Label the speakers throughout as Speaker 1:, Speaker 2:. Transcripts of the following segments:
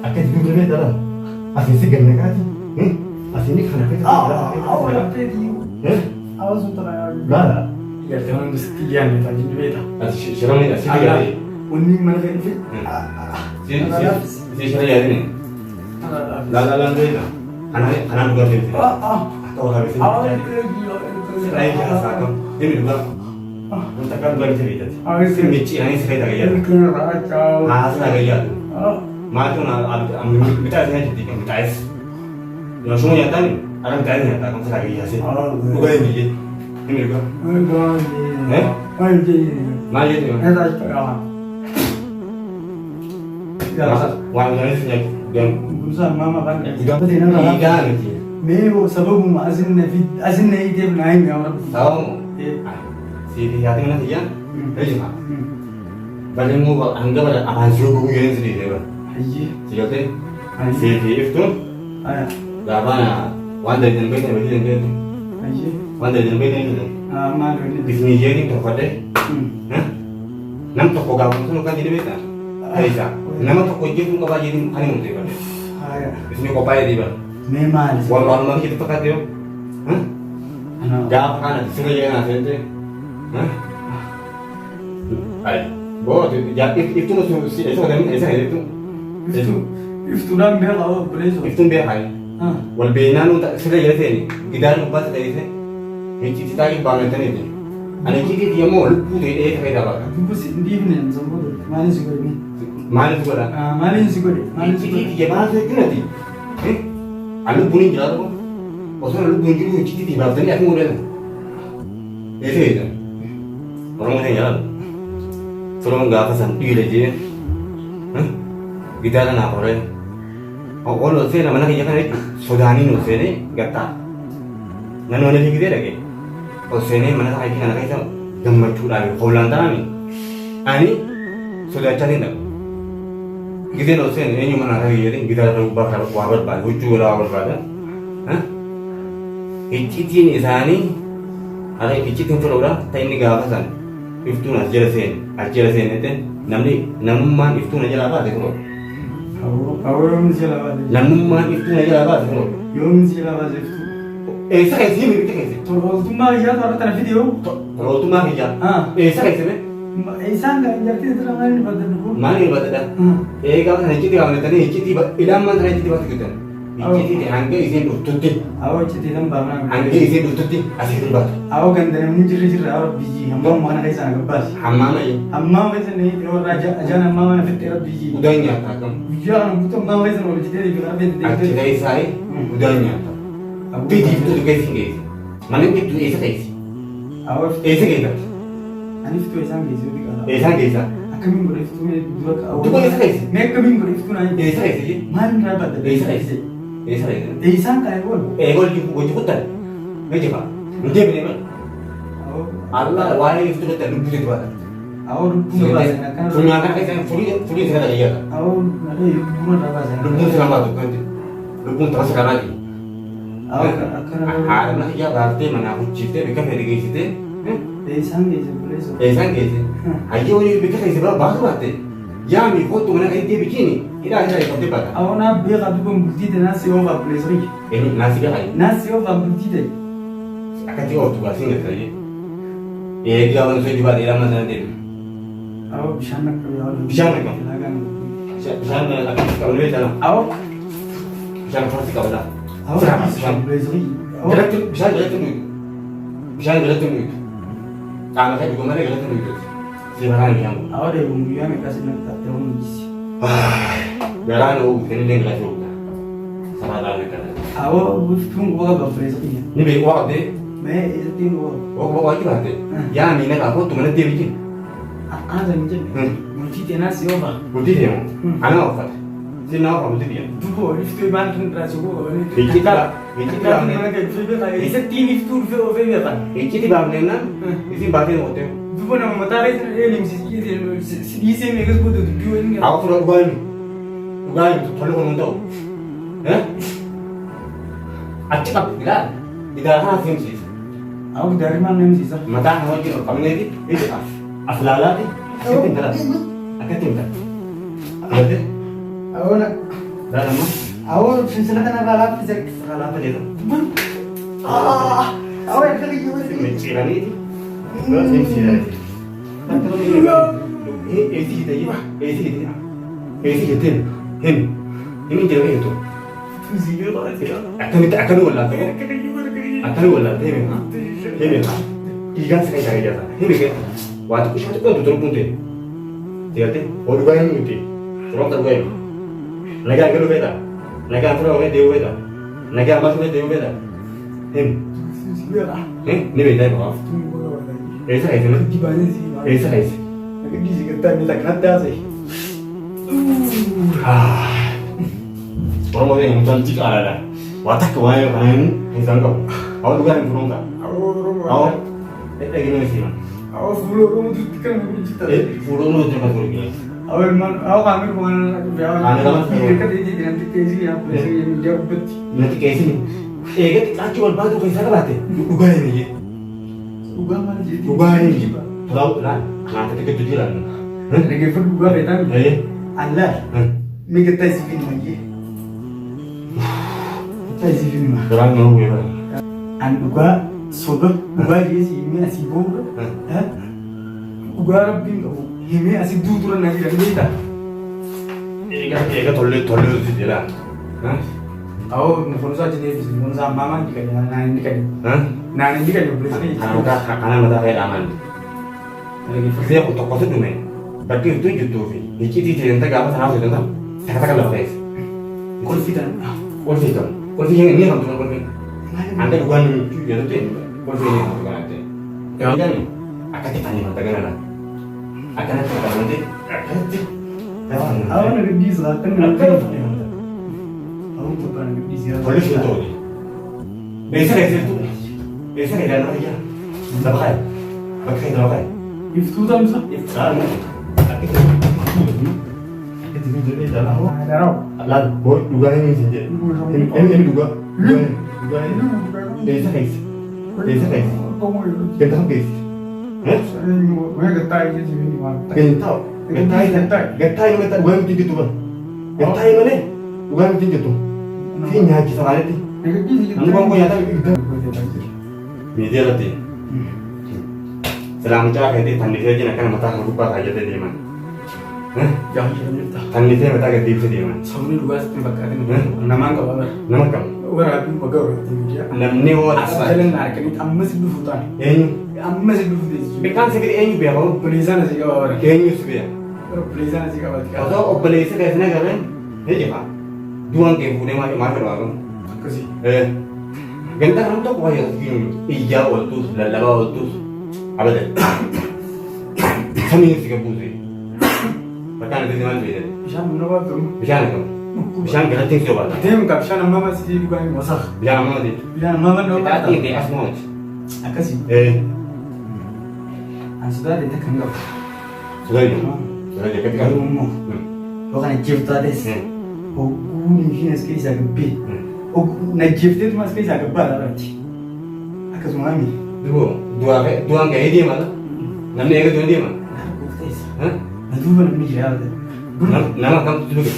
Speaker 1: Akka itti duuta beektaa laata? Asiin si ganna kaati. Asiin kana keessa. Laala.
Speaker 2: Gartee waan hundi sitti yaadne taajin beekta.
Speaker 1: Shiramni asii yaadee.
Speaker 2: Wanni mana kee dhufe.
Speaker 1: Si shira yaadine. Laala laan beekta. Kanaan dhugaa deemte. Akka waraabessi. Sirraa haasaa kam. Inni dhugaa. Wanta akka dhugaa miti beektate. Si micciiranii si fayyada gayyaatu. Haasaa gayyaatu. Maaltu bitaa isin jirti kan bitaayis. Yoo shuma nyaataani akka bitaayis nyaataa kan sirraa gayyaase. Dhugaa hin biyye. Inni dhugaa. Maal jechuudha? Waan gaarii si nyaatu. Dhiigaa miti.
Speaker 2: Mee sababuma asin na hiiteef naa himi yaa Rabbi.
Speaker 1: Sababuma. Siif yaadni mana kiyyaa ejima. Bari immoo hanga bara afaan si goguu jedheen si dhiisee bara.
Speaker 2: Hayyee.
Speaker 1: Si galtee siif iftuun gaafa waan dalagan beektan hojii dandeettu.
Speaker 2: Hayyee.
Speaker 1: Waan dalagan beektan hin jedhan.
Speaker 2: Maal hojii?
Speaker 1: Isin jeetiin tokkodhe. Nam tokko gaafa sun kan jedhe beektan. Keessa nama tokko hojjetuun qabaa jeetiin kan hin murteeffadhe. Isin qophaa'ee dhiiban.
Speaker 2: Mee maali?
Speaker 1: Wallaalumaa kiyya fakkaate yoo. Gaafa kana sirra jedhan seente. Ay, boo iftuun si isa wadamin isa iftuun.
Speaker 2: Iftuudhaan beekaa obboleessa.
Speaker 1: Iftuun beekaa. Wal beeknaan sirra jedhe seeni gidaan gubbaatti ta'ise hicciitii baanataniiti. Ani hicciitii yommuu lubbuu ta'e dhee ta'ee taphata.
Speaker 2: Dubbu si hin dhiifne sammuu maaliin si godhe?
Speaker 1: Maaliif godha?
Speaker 2: Maaliin si godhe? Maaliin si godhe?
Speaker 1: Hicciitii jabaa jechuun Ani lubbuun hin jiraatu. Osoo lubbuun jiru hicciitii baaftanii akkuma godhatan. Eessa eegan? Oromoo keenya laal. Firoon gaafa san dhiira jee gitaara naa horee. Ol ol seena mana kiyya kana jechuun sodaaniin ol seenee gattaa. Namni mana kee gitee dhaqee ol seenee mana isaa kana keessa gammachuudhaan hoolaan ta'ami. Ani sodaachaa hin dhaqu. Giteen ol seene eenyu mana isaa kiyya gitaara kana gubbaa kana waa barbaade huccuu walaa waa barbaada. Iccitiin isaanii Hara iccitiin firoodha ta inni gaafa san iftuun as jala seene as jala seenette namni namummaan iftuun na jalaa baate kunoo.
Speaker 2: Awoo yoomni si jalaa baate?
Speaker 1: Namummaan iftuun na jalaa baate kunoo.
Speaker 2: Yoomni si jalaa baate iftuu?
Speaker 1: Eessa keessa himi bitti keessa?
Speaker 2: Tololtummaa kiyyaa toora tana fide yoo?
Speaker 1: Tololtummaa kiyyaa. Eessa keessa mee?
Speaker 2: Isaan jartii irra maaliin badadhu?
Speaker 1: Maaliin badadha? Ee gaafa sana iccitii baafnettanii iccitii ilaamaan sana iccitii baaftu jettan. Iccitii hanga isiin dhuftutti.
Speaker 2: Awoo iccitii tan baafnaa.
Speaker 1: Hanga isiin dhuftutti asii hin baatu.
Speaker 2: Awoo ganda namni jirri jirra awoo biyyi hammaama mana keessa na gabbaasi.
Speaker 1: Hammaama yi.
Speaker 2: Hammaama keessa na hiite warra ajaan hammaama na fixxe rabbi biyyi.
Speaker 1: Udaan nyaata akkam.
Speaker 2: Guyyaa kana guutuu hammaama keessa na oolchitee deebi kana feete
Speaker 1: Achi
Speaker 2: deebitee.
Speaker 1: keessaa udaan nyaata. Biyyi iftuu keessa hin geessi. Mana iftuu eessa keessa?
Speaker 2: Awoo
Speaker 1: Eessa keessatti?
Speaker 2: ani iftuu isaan geessi yoo xiqqaata.
Speaker 1: Eessaan keessa?
Speaker 2: Akkamiin godhe iftuu mee dura awoo.
Speaker 1: Duba eessa keessa?
Speaker 2: Mee akkamiin godhe iftuu naan
Speaker 1: Eessa keessa jee?
Speaker 2: Maal irraa badda?
Speaker 1: Eessa keessa? Eessa keessa?
Speaker 2: Eessaan kaa'e bool.
Speaker 1: Eegoo hojii kuttan. Mee jifa. Hin deebine maal?
Speaker 2: Awoo.
Speaker 1: Allah waa'ee iftuu irratti lubbuu itti baata.
Speaker 2: Awoo lubbuun na baasan akkana.
Speaker 1: Funyaan kana keessa furii furii sana dhagayyaata.
Speaker 2: Awoo lubbuun na baasan.
Speaker 1: Lubbuun sana baatu kanti. Lubbuun tapha sakaraati.
Speaker 2: Awoo akkana.
Speaker 1: Haadha mana kiyyaa baaftee manaa hucciiftee bikka fedhe geessitee.
Speaker 2: Eessaan geesse buleessa.
Speaker 1: Eessaan geesse? Hayyee waliin bikka keessa bira baatu baatte. Yaami kottu mana keetti deebichiini hidhaa hidhaa eegamtee baata.
Speaker 2: Awoo naa beekaa duuba bultii ta'e naa si oofaa buleessa kiyya.
Speaker 1: Eenyu naa si beekaa?
Speaker 2: Naa si oofaa bultii ta'e.
Speaker 1: Akkatti ooftu baasiin galta jee. Eegi gaafa nu sochii baatee lama sana deemu.
Speaker 2: Awoo bishaan akka yaa
Speaker 1: Bishaan akka? Bishaan akkatti qabnu beektaa?
Speaker 2: Awoo.
Speaker 1: Bishaan akkatti qabna.
Speaker 2: Awoo
Speaker 1: Bishaan.
Speaker 2: buleessa kiyya.
Speaker 1: Jalatti bishaan jalatti nuyi. Bishaan jalatti nuyi. Qaama kee dhugu malee jalatti nuyi. Si baraan bishaan kun.
Speaker 2: Awoo deebiin guyyaa meeqa si naqxattee hundi.
Speaker 1: Garaan ogu kenillee galatti ogu. Sabaa laa beekama.
Speaker 2: Awoo biftuun quba qaba buleessa kiyya.
Speaker 1: Ni beeku waa qabdee.
Speaker 2: Mee eessatti quba qaba?
Speaker 1: Waa waa jibaatte. Yaa miina kaa kottu mana deebiin.
Speaker 2: Akkana san hin jenne. Bultii teenaa si oofaa.
Speaker 1: Bultii deemu. Ana uffata. Si naa ofa bultii deemu.
Speaker 2: Dubo iftuu maal kan irraa si quba qabanii.
Speaker 1: Iccitii baafnee.
Speaker 2: Eessattiin iftuu dhufee oofee beekan.
Speaker 1: Iccitii baafnee isin baatee ootte.
Speaker 2: Dubo nama mataa keessa na dheelimsi si dhiisee meeqas gootu dubbii waliin.
Speaker 1: Haa fuula dhugaa himi. Dhugaa himi tolli kun hin ta'u. Achi qabdi ilaali. Gidaara kana simsiisa.
Speaker 2: Haa gidaarri maal namsiisa?
Speaker 1: Mataa kana wajjin ol qabneeti ija as laalaati asitti hin dalagu. Akkatti himta. Galtee?
Speaker 2: Awwaala.
Speaker 1: Laala ammoo.
Speaker 2: Awwaala silsila kanarraa laaffise.
Speaker 1: Sirraa laaffa deeta.
Speaker 2: Awwaala akka biyya walitti.
Speaker 1: Micciiraniiti. Micciiraniiti. Eessi hidhee eessi hidhee eessi jetteen himi himi jira beektu. Akkamitti akkami wallaalte akkami wallaalte himi himi dhiigaan si keessa keessa himi kee waa xiqqoo ishee xiqqoo torbuun ta'e sigalte hoo dhugaa himi miti firoomta dhugaa himi nagaan galuu feeta nagaan fira hoo deemuu feeta nagaan baasuu feeta deemuu feeta himi ni beektaa hima eessa keessa eessa keessa. Oromoo ta'e mucaan xiqqaadha. Waa takka waa'ee kanaa himu keessaan qabu. Awwa dhugaa hin furuun ta'a. Awwa dhagina siima.
Speaker 2: Fuula Oromootti kan gurgurtaa.
Speaker 1: Fuula Oromootti kan gurgurtaa. Natti qeessini. Eega xiqqaachuu barbaadu keessaa qabaatte dhugaa himi. Dhugaa himi. Tolaa laal naata xiqqaatu jira.
Speaker 2: Dhaggeeffadhu dhugaa feetaa miti. Allaal. Migattaa isii fi mayyee. Gattaa isii fi ma.
Speaker 1: Garaan nama bu'ee bara.
Speaker 2: An dhugaa soba dhugaa jeesi himee asii booda dhugaa rabbiin qabu himee asii duu dura na jira beektaa.
Speaker 1: Eega eega tollee tollee hojii jira.
Speaker 2: Awoo mukunsaa jireenya mukunsaa ammaa maan dhiqani naan hin dhiqani. Naan hin dhiqani obboleessa
Speaker 1: Kana mataa kana mataa kee dhaamaan. Gisee kun tokkotu dhume bakki iftuu jirtuu fi icciitii ta'e gaafa sanaa hojjetan sana takka takka lafa keessa.
Speaker 2: Qulfii tan.
Speaker 1: Qulfii kan qulfii inni kan turan qulfii. Anda dhugaan nuti jedhutti qulfii inni kan turan ta'e. Eegan akkatti fannifamta ganana. Akkanatti fannifamte akkatti.
Speaker 2: Awoo na gadhiisa akkan na fannifamta. Awoo gubbaa na gadhiisa.
Speaker 1: Tolli sun ta'u. Eessa keessattuu? Eessa keessaa nama ijaa? Lafa kaaye. Bakka keessa lafa kaaye.
Speaker 2: Iftuu tamsa.
Speaker 1: Laal boo dhugaa hin hin jedhe. Hin dhugaa. Dhugaa hin. Eessa keessa? Eessa keessa? Ganda kam keessa? Gantaa. Gantaa gantaa malee dhugaa miti jettu bara. Gantaa malee dhugaa miti jettu. Si nyaachisa maalitti? Namni waan kun nyaataa miidiyaa irratti. Silaa mucaa keetii tannisee wajjin akkana mataa kana gubbaa kaayyatee deeman. Tannisee mataa gad deebisee deeman.
Speaker 2: Sabni dhugaa sitti hin fakkaatin. Namaan qaba bara.
Speaker 1: Nama kam?
Speaker 2: Waraabbii waggaa waraabbii miidiyaa.
Speaker 1: Namni hoo
Speaker 2: As jalan na arganii ammas dhufu taane.
Speaker 1: Eenyu?
Speaker 2: Ammas dhufu teessu.
Speaker 1: Beekaan si gadi eenyu beeka?
Speaker 2: Obboleessaan asii qaba bara.
Speaker 1: Eenyu si beeka?
Speaker 2: Obboleessaan asii qaba.
Speaker 1: Osoo obboleessa keessa na gareen ni jifa. Du'aan kee fuudhee maal maal fedha waaqan?
Speaker 2: Akkasii.
Speaker 1: Ganda kan tokko fayyadu iyyaa ooltus lallabaa ooltus abadan. Samiin si gabbuuse. Bakkaan itti maal fayyada?
Speaker 2: Bishaan humna baatu.
Speaker 1: Bishaan akkam? Bishaan galatti si obaata.
Speaker 2: Deemu qaba bishaan amma amma si dhugaa hin wasaq.
Speaker 1: Bishaan amma mati.
Speaker 2: Bishaan amma amma dhoo
Speaker 1: Qixaaxii fi asuma mati.
Speaker 2: Akkasii. An sodaate takka hin qabu.
Speaker 1: Sodaa jiru. Sodaa jiru. Akkatti
Speaker 2: Garuu
Speaker 1: qabu.
Speaker 2: immoo yoo kana jeeftu taates ogguun isheen as keessaa gabbee najjeefteetuma as keessaa gabbaa laalaati. Akkasuma mi.
Speaker 1: Dubo du'aan gahee deema la. Namni eega du'ee deema.
Speaker 2: Na duuba namni jira yaada.
Speaker 1: Nama akkamtu dhuge?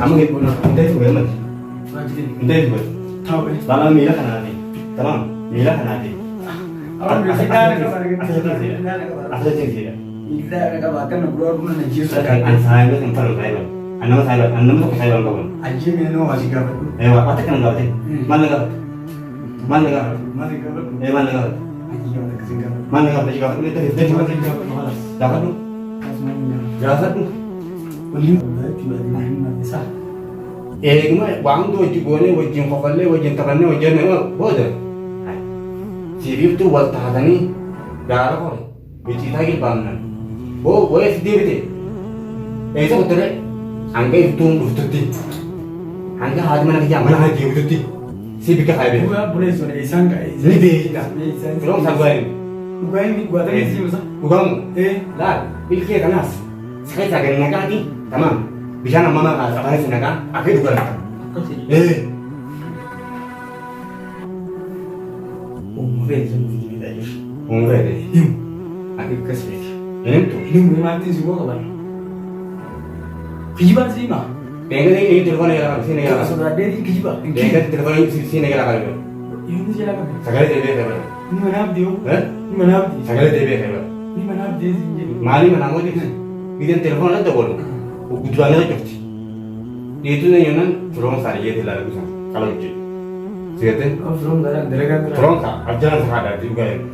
Speaker 1: Amma hin ta'e dhuge mati. Hin ta'e dhuge. Lala miila kanaati. Tamam miila kanaati. Asirratti hin
Speaker 2: Miila qaba akkana gurraa buna na jeeftu.
Speaker 1: An saayiba hin faru saayiba. An nama saayiba an nama tokko saayiba hin qabu.
Speaker 2: Ajjee mee nama asii gaafadhu.
Speaker 1: Waa takka na gaafate. Maal na gaafate? Maal na gaafate?
Speaker 2: Maal gaafadhu?
Speaker 1: Maal na gaafate?
Speaker 2: Ajjee gaafadhu akkasii gaafadhu.
Speaker 1: Maal na gaafate? Gaafadhu.
Speaker 2: Maal gaafadhu? Halas.
Speaker 1: Gaafadhu. Gaafadhu.
Speaker 2: Waliin isaa.
Speaker 1: Eeguma waan hunda wajji goonee wajjin kofallee wajjin taphannee wajjin booda siififtuu wal taatanii gaara kore biciitaa gilbaamnan boo wayii si deebite eessa kuttare hanga iftuun dhuftutti hanga haati mana kiyyaa mana kana deebitutti si bikka kaa'ee beeku.
Speaker 2: Dhugaa buleessuun eessaan ka'e.
Speaker 1: Ni beekta. Firoon isaa dhugaa himi.
Speaker 2: Dhugaa inni dhugaa ta'e si misa.
Speaker 1: Dhugaamu.
Speaker 2: Ee.
Speaker 1: Laal ilkee kanaas si keessaa gadi naqaati tamaam bishaan ammamaa kaasa afaan si naqaa akka dhugan.
Speaker 2: Akkasii.
Speaker 1: Ee.
Speaker 2: Uumama feete sun ofii deebitaa jiru.
Speaker 1: Uumama feete.
Speaker 2: Himu. Akkas feete.
Speaker 1: Hin himtu.
Speaker 2: Himu himaatiin si koo qaban. Kijibaan si hima.
Speaker 1: Deengatti inni telefoona jalaa qabe siin jalaa qabe.
Speaker 2: Sodaadheetiin kijiba.
Speaker 1: Deengatti telefoona siin jalaa qabe.
Speaker 2: Inni si jalaa qabe.
Speaker 1: Sagalee deebi'ee qabe.
Speaker 2: Inni manaaf deemu.
Speaker 1: Eh?
Speaker 2: Inni manaaf deemu.
Speaker 1: Sagalee deebi'ee qabe.
Speaker 2: Inni manaaf deemu siin jedhu.
Speaker 1: Maalii manaa mooti? Gidan telefoona irratti godhu. Gudduraan irra cufti. Dhiituu eenyuun firoomsaa dhiyyeetii ilaalu kuusan qala hojii. Sigattee?
Speaker 2: Firoom dalagaa dalagaa.
Speaker 1: Firoomsaa abjaan sahaadhaa dhugaa jiru.